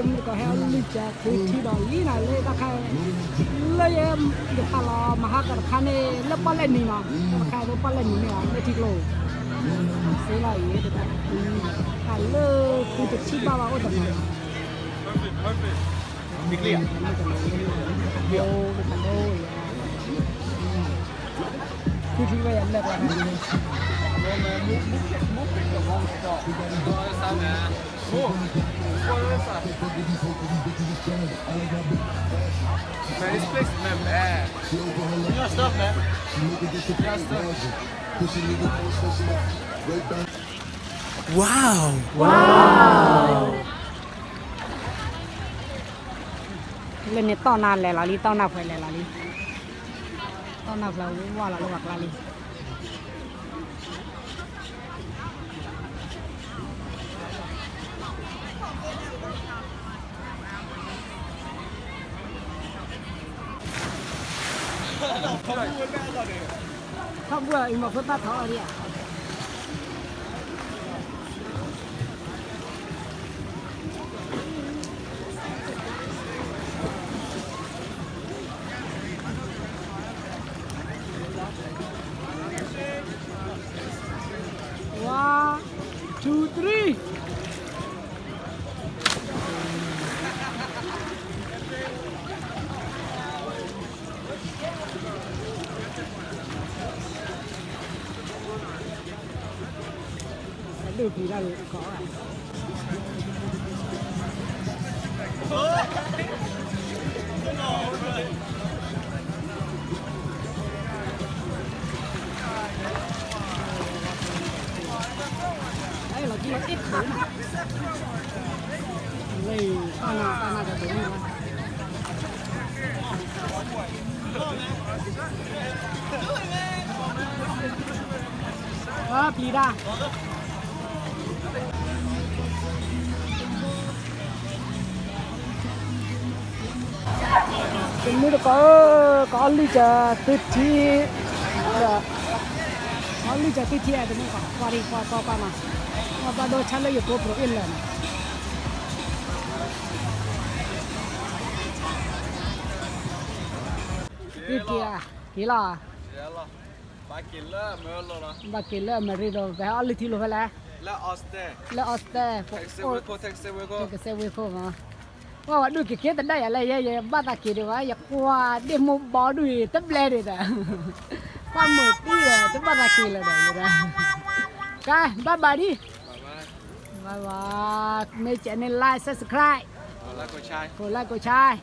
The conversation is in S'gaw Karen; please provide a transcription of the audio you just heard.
မုၢ်တကိးဟဲအီၣ်လုၢ်စၢၤသုထံဒီးလံနီၤ လၢတၢ်ခါ လၢယ ယဖးလီၤမဟါကတခါန့ၣ် လၢပီၣ်လဲၣ်နံၤနီၤ တၢ်ခါလၢပီၣ်လဲၣ်နံၤန့ၣ် လၢထံကျိ စ့လီၤအံၤ တၢ်လၢသုတထံၣ်ဘၣ်ဘၣ်အိၣ်တနီၤ သုထံၣ်ဘၣ်ယၤလၢကျါ Man, this place, man, bad. Your stuff, man. Your stuff. Wow. Wow. လၢန့ၣ်တီၢ်နၢ်လဲၤလီၤလံ တီၢ်နၢ်ဖဲလဲၤလီၤလံ တီၢ်နၢ်ဖဲဝဲလီၤလၢပှၤကျါလံ ထီၣ်ဘူၣ်အံၤမၤဖိသၣ်ထီၣ်အီၤဒံးဧါ One, two, three. ဒုးပျံၤတၢ်လၢကီး အဲၣ်လီၤကံလီၤအ့ၣ်ခိၣ်နီၤ လၢတၢ်နၢ်တၢ်နၢ်ဒီးဒိးန့ၢ်လီၤ ပျံၤတၢ် တမုၢ်တကိးဧၢ, ကအီၣ်လုၢ်စၢၤသုထံ, ကအီၣ်လုၢ်စၢၤသုထံ တမုၢ်တကိး ကွၢ်ဒံး ကွၢ်ကွၢ်ကွၢ်နီၤ, ကွၢ်ဘၣ်ဒိဆၣ်လၢယကိးပရိးအ့ၣ်လၢာ်နီၤ, သုက့ၤဧါ, က့ၤလီၤ, ဘၣ်က့ၤလၢအမဲရ့ဒိၣ်, ပဟဲအီၣ်လုၢ်ထံလိာ်ဖဲလဲၣ်, လၢအီစတဲ, လၢအီစတဲ, ကစဲးဝ့ၢ်ခိၣ်မး ပှၤဒုးက့ၤက့ၤတဒၣ်ယၤလၢယဲ ယဘၣ်သးက့ၤဒံးဘၣ်, ယကွၢ်ဒ့ၣ်မိၢ်ဘီဒုးအံၤ တဘျဲဒံးဒီး, ကွၢ်မုာ်တံၢ်ဒီး တဘၣ်သးက့ၤလၢၤဒီးယဲ, ကဲ bye bye ဒံး, bye bye, မ့ၢ်ကဲန့ၣ် like subscribe, ကိးlikeကိးshare.